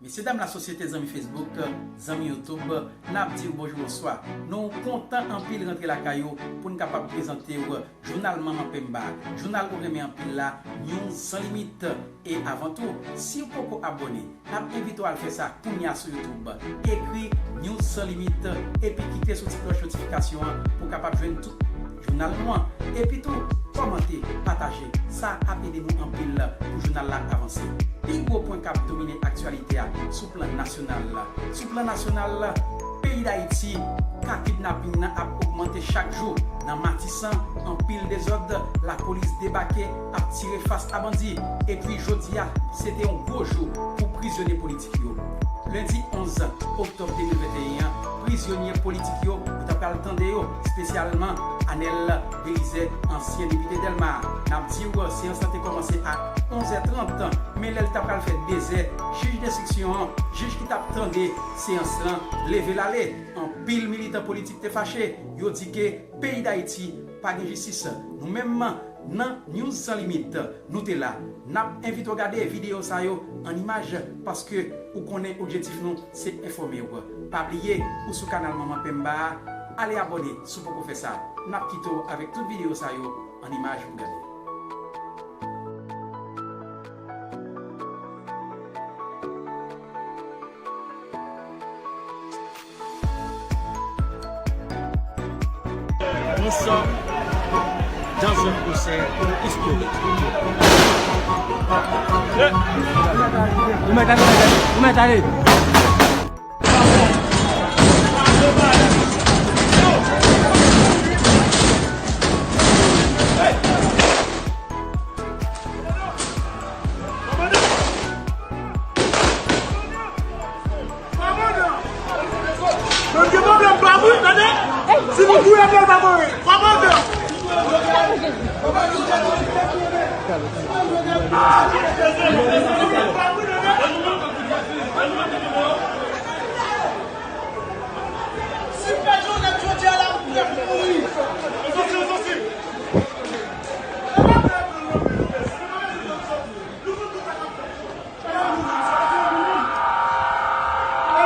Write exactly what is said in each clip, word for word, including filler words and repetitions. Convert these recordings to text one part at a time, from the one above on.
Mesye dam lasosyete, zanmi Facebook, zanmi YouTube, n ap di w bonjou, bonswa. Nou kontan anpil rantre lakay ou pou n kapab prezante w jounal Manman Pemba, jounal ou renmen anpil la, News Sans Limites. E avan tou, si w poko abòne, n ap envite w al fè sa kounye a sou YouTube. Ekri News Sans Limites epi klike sou ti klòch notifikasyon an pou w kapab jwenn tout jounal nou an. Epi tou, kòmante, pataje. Sa ap ede nou anpil pou jounal la avanse. Pi gwo pwen k ap domine aktyalite a sou plan nasyonal. Sou plan nasyonal, peyi Dayiti, ka kidnaping nan ap ogmante chak jou. Nan Matisan, anpil dezòd, lapolis debake, ap tire fas a bandi. Epi jodi a, se te yon gwo jou pou prizonye politik yo. Lendi onz oktòb de mil venteyen an, prizonye politik yo, yo ta pral tande yo, espesyalman Anèl Belizè, ansyen depite Dèlma. N ap di w, seyans lan te kòmanse a onz è trant, men lè l ta pral fè de zè, jij denstriksyon an, jij ki t ap tande seyans lan, leve l ale. Anpil militan politik te fache, yo di ke peyi Dayiti pa gen jistis. Nou menm, nan News Sans Limites, nou te la. N ap envite w gade videyo sa yo an imaj, paske ou konnen objektif nou se enfòme w. Pa bliye, ou sou kanal Manman Pemba a, ale abòne si w poko fè sa. N ap kite w avèk tout videyo sa yo an imaj pou gade. Nous sommes dans un procès historique. Ou mèt ale, ou mèt ale. Mwen gen pwoblèm pa mouri, tande? Si nou touye mwen, pa mouri. Kòmandan! Si pa Joseph jodi a la, m prè pou mouri. E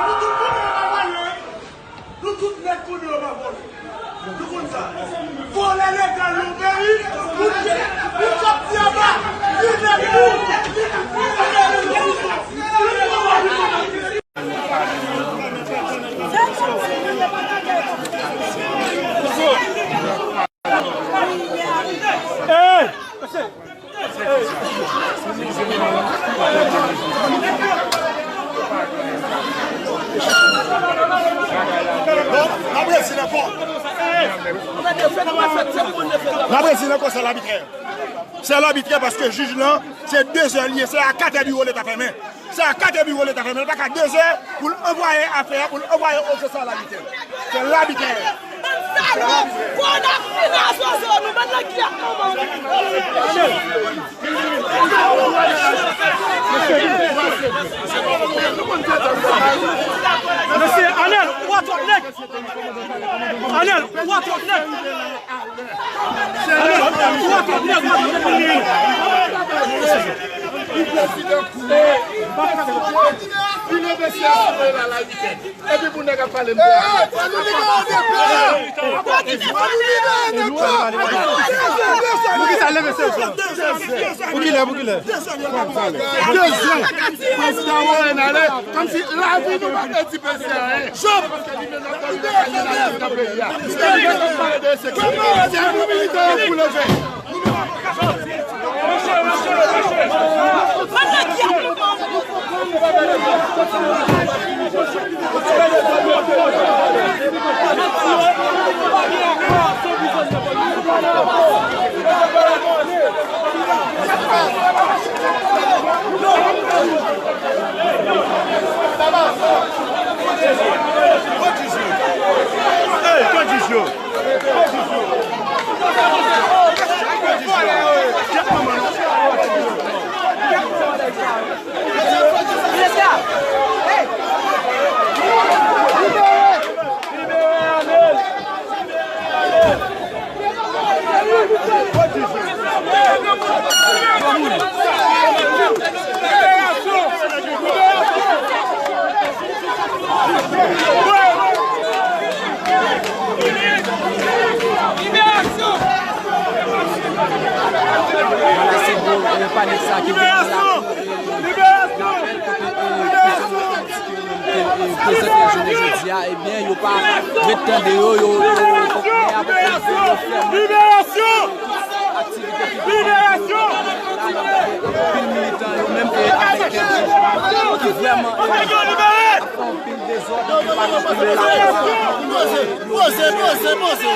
nou tout konnen yo pa vòlè. Nou tout nèt konnen yo pa vòlè. Nou konn sa. Vòlè legal nan peyi, pou, pou kòb ti anba, li nèt pou, li nèt pou. Hey! Bon, n ap resi nan kò. N ap resi nan kò, se labitrè. Se labitrè paske jij lan, se de zè li ye, se a kat è biwo l ta fèmen. Se a kat è biwo l ta fèmen. Li pa ka de zè pou l anvwaye afè a, pou l anvwaye oje sa labitrè. Se labitrè. Bann salòp, fò n ap fini a zozo nou, bann nèg ki ap manman. Mesye Anèl, ou a twòp nèg. Anèl, ou a twòp nèg. Anèl, ou a twòp nèg, ou a twòp nèg. Li prezidan kou. Li leve sèl sou la la wikèn. Epi pou nèg ap pale m de Anèl. Pou ki sa leve sèl sou? Pou ki lè, pou ki lè? Dezyen. Prezidan Warren ale, kòmsi lavi nou pa te di prezidan anyen. Paske li menm l ap dòmi lakay li, nan peyi a. Li menm ap pale de ensekirite. Se pou militan yo pou leve. Nèg sa ki vin la, n ap rapèl kote, e, prizonye politik yo menm te, e, prezante jounen jodi a, ebyen, yo pa ret tande yo, yo, yo, yo konprann apre yo fèmen aktivite ki te gen pou yo la, n ap gade anpil militan yo menm, e, avèk kèk jij ki vrèman, e, ap fè anpil dezòd, anpil bagay, anpil lakòz. Poze, poze, poze, poze.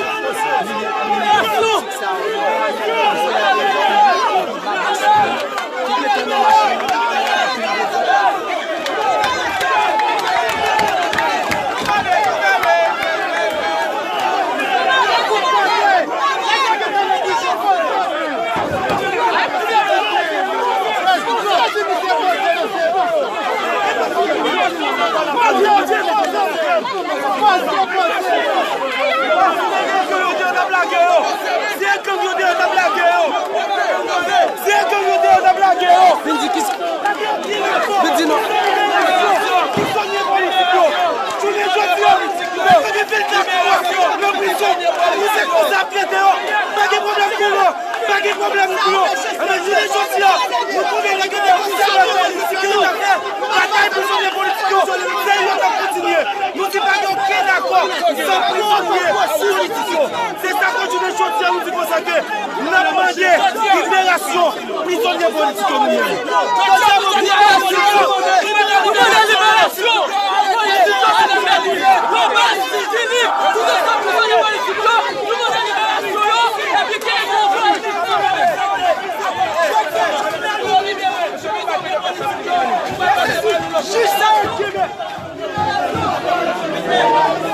Se gang yo te ye, n ap lage yo. Se gang yo te ye, n ap lage yo. Vin di kisa? Vin di non. Prizonye politik yo. Jounen jodi a, nou gen vennkat mwa nan prizon. Nou se konsa ap trete yo. Pa gen pwoblèm pou yo. Pa gen pwoblèm pou yo. Ebyen, jounen jodi a, nou konnen nèg yo te konsa ap trete yo. Batay prizonye politik yo, se yo k ap kontinye. Nou di pa gen okenn akò san prizonye politik yo. Se sa k fè jounen jodi a nou di konsa ke n ap mande liberasyon prizonye politik yo nou menm. Liberasyon! Liberasyon! Liberasyon! Liberasyon! Liberasyon! Jij sa yo kenbe.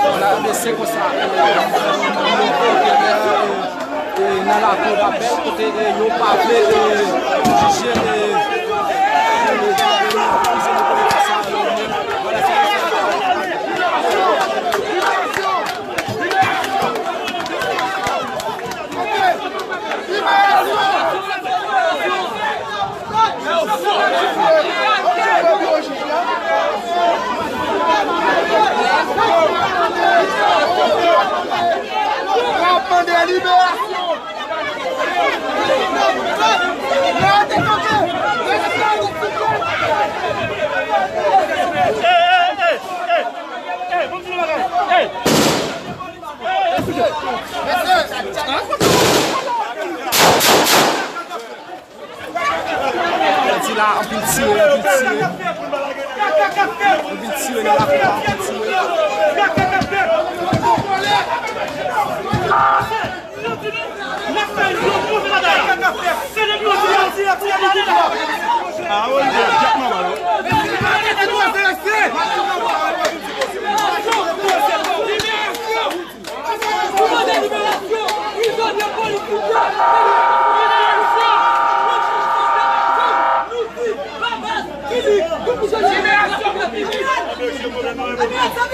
Vwala, ebyen, se konsa. E, nan lakou lapè, kote, e, yo pa vle, e, jije, e, e, prizonye politik sa yo menm. Vwala, se konsa. Anpil tire la, anpil tire, anpil tire. Anpil tire nan lakou a, anpil tire. Nou mande liberasyon prizonye politik yo. Liberasyon! Nou di pa baz Kilik pou prizonye politik yo. Ann mete ansanm!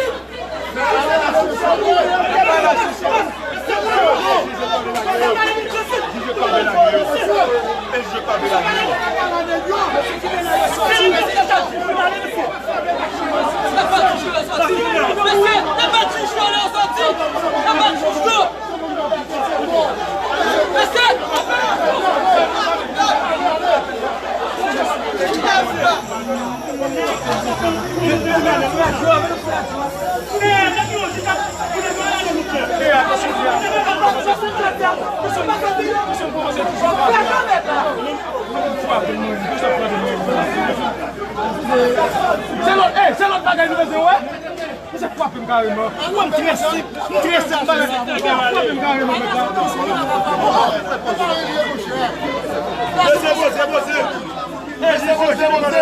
Se lòt, eh, se lòt bagay nou bezwen wè. Misye frape m kareman. Mwen, m trese, m trese m bagay. Misye frape m kareman, mèt la. Mesye, poze, poze. Mesye, poze, poze.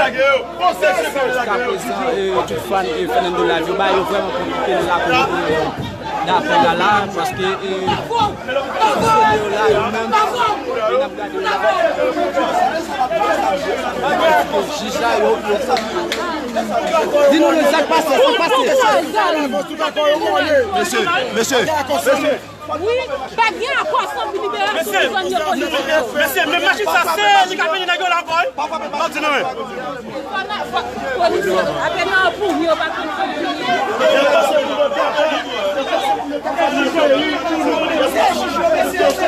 Jiska prezan, eh, tout fan, eh, Fernando Live yo, ba yo vrèman konplike nan lakou, eh, dapre la la, paske, eh, prizonye yo la, yo menm, eh, n ap gade yo la. Jij la, yo, yo. Di nou menm sa k pase, sa k pase. Mesye, mesye, mesye. Wi, pa gen akò san liberasyon prizonye politik yo. Mesye, men majistra se li k ap mennen nèg yo la ankò, wi. Mwen di nou, wi. Polis yo, apre nan pou yo pa konn. Mesye, mesye, mesye.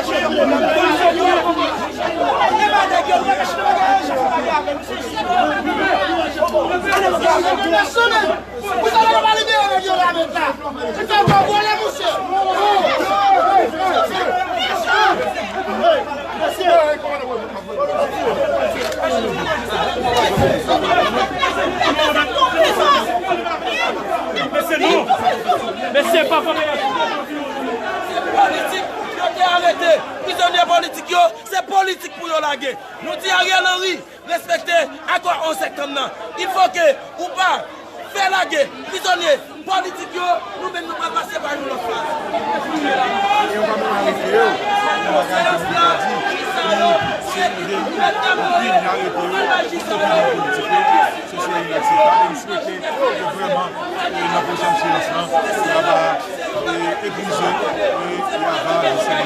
Mesye, non. Mesye, pa fè bagay. Se politik yo te arete. Prizonye politik yo, se politik pou yo lage. Nou di Ariel Henry, respekte akò onz septanm nan. Il faut que ou pa fè lage prizonye politik yo, nou menm nou pral pase pa yon lòt faz. E yo pa menm arete yo. Yo pa ka di, se de, anpil, y arete yo, tout opozan politik yo, se sou inaksetab. E m swete ke vrèman, e nan pwochèn seyans lan, y a epuize, e, e avan, jisteman.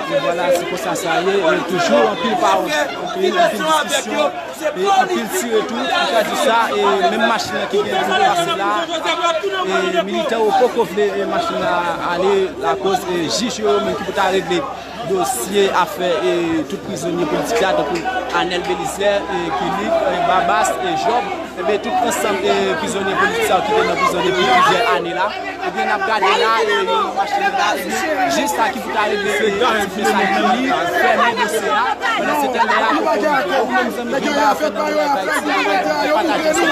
E vwala, se konsa sa ye, e toujou anpil pawòl, anpil, anpil diskisyon, e anpil tire tou, m ka di sa, e menm machin nan ki gen pou pase la, e militè yo poko vle, e machin nan ale, lakoz, e jij yo menm ki pou ta regle dosye afè, e, tout prizonye politik la, tankou Anel Belizaire, e, ki lib, e, Babas, e, Job, ebyen, tout ansanm, e, prizonye politik sa yo ki te nan prizon depi plizyè ane la, ebyen, n ap gade la, e, yo mache la, ebyen, jij sa ki pou ta regle, e, ti mesaj li, fèmen dosye a, pandan se tan lè a, poko rive. Ou menm zanmi ki pa fè nan lè a, pataje sa.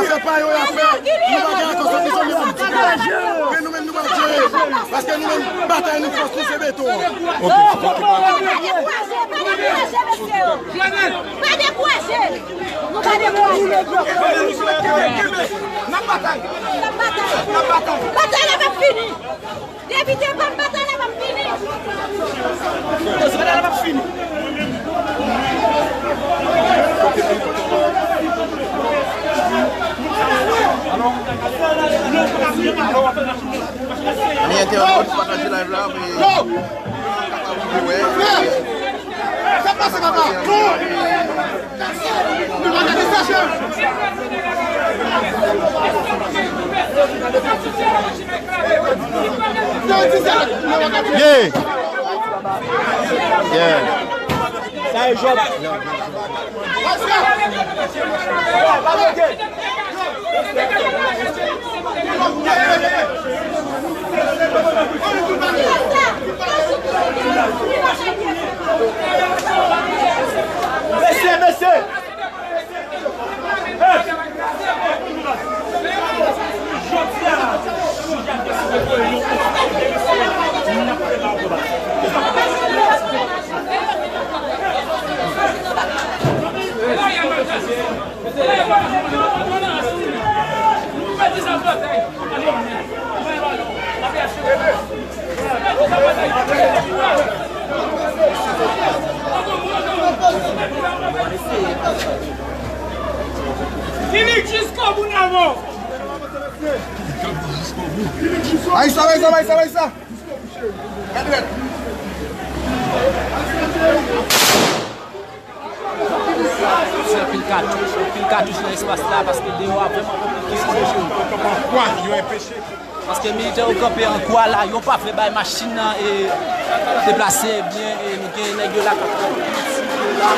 Afè pa yo y ap fè. Nou pa gen akò sou prizonye politik yo. Men nou menm, nou pa jere. Paske nou menm, batay nou, fòs nou, se beton an. Ok, ok. Pa dekouraje, mesye yo. Pa dekouraje. Nou pa dekouraje. N ap batay. N ap batay. N ap batay. Batay la p ap fini. Depite, pa batay la p ap fini. Batay la p ap fini. Ann entènot, pataje live la, men kapab rive wè. Sa pase, papa. Yeah. Yeah. Sa e jòb. Mesye, mesye! Fini jiskobou, Namo! Bay sa, bay sa, bay sa, bay sa! Gade nèt! Se anpil katouch, anpil katouch nan espas la, paske deyò a vrèman konplike, se jodi. Kwa, yo enpeche. Paske militè yo kanpe an kwa la, yo pa vle bay machin nan, e, deplase byen, e, nou gen nèg yo la k ap tire la.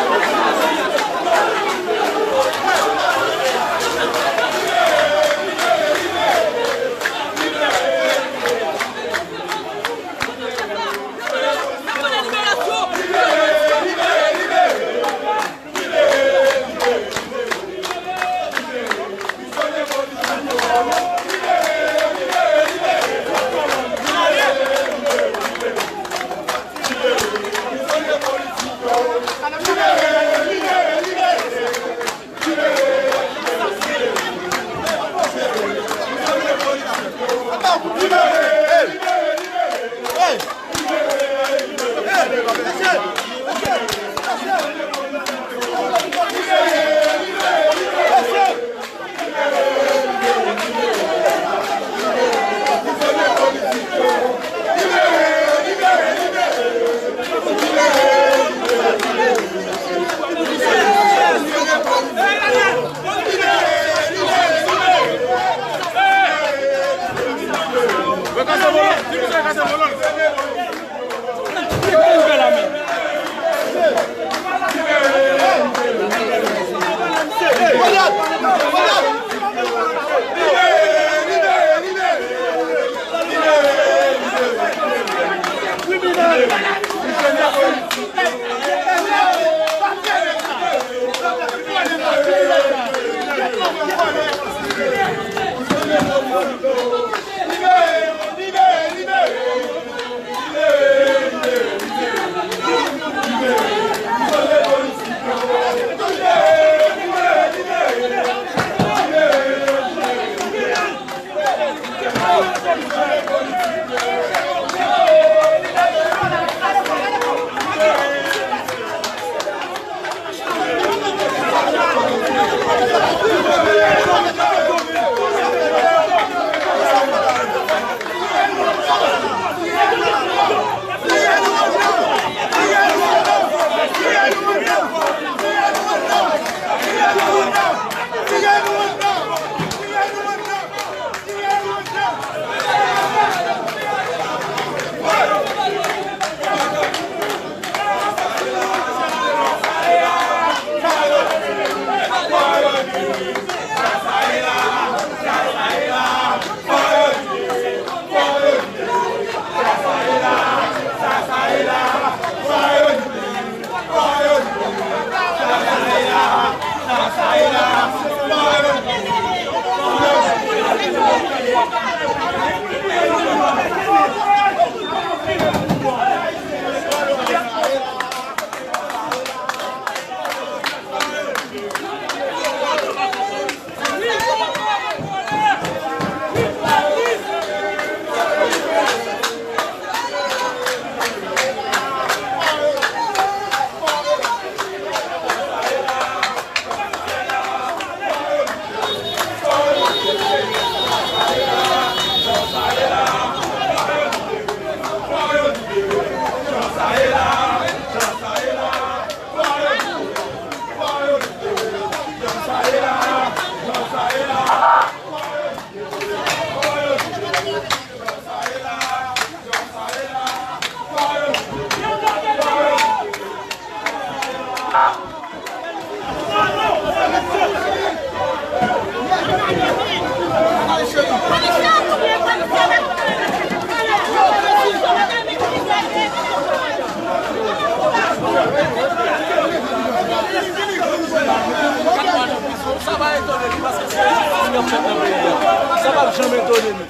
Sa va etone nou paske se enjistis ki ap fèt nan peyi a. Sa p ap janm etone nou.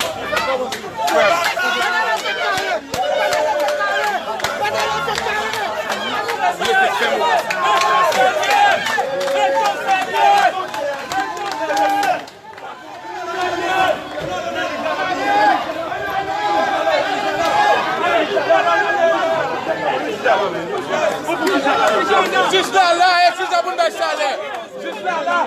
Jis la la, e jis la pou n bay chalè. Jis la la.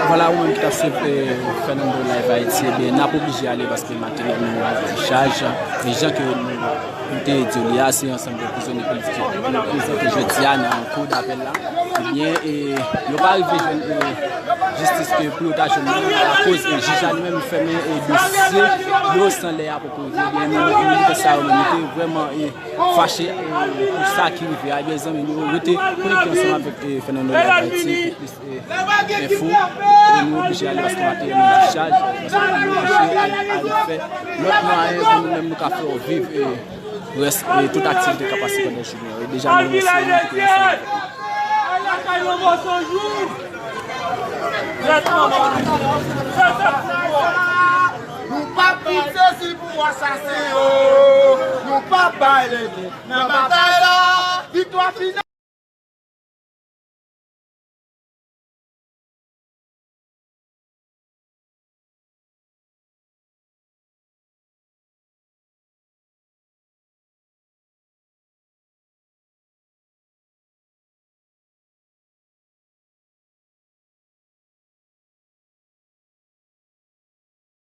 Vwala, ou menm ki t ap swiv, eh, Fernando Live Haïti, ebyen, n ap oblije ale paske materyèl nou an chaj. E jan ke nou, nou te di w li a, se ansanm de prizonye politik yo prezante jodi a nan kou dapèl la. Ebyen, e, yo pa rive jwenn, e, jistis ke pou yo ta jwenn nan akoz, e, jij la li menm li fèmen, e, dosye yo san lè a poko rive. Ebyen, nou, nou, nou, sa yo menm, nou te vrèman, e, fache, e, pou sa ki rive a. Ebyen, zanmi nou, rete konekte ansanm avèk, e, Fernando Live Haïti pou plis, e, enfo. E nou oblije ale paske materyèl nou an chaj, paske nou oblije al, al fè lòt mwayen pou nou menm nou ka fè w viv, e, rès, e, tout aktivite k ap pase pandan jounen an. E deja nou remèsye nou ki te ansanm avèk nou. Nou p ap kite si pou asasen yo. Nou p ap bay lènmi nan batay la. Viktwa final.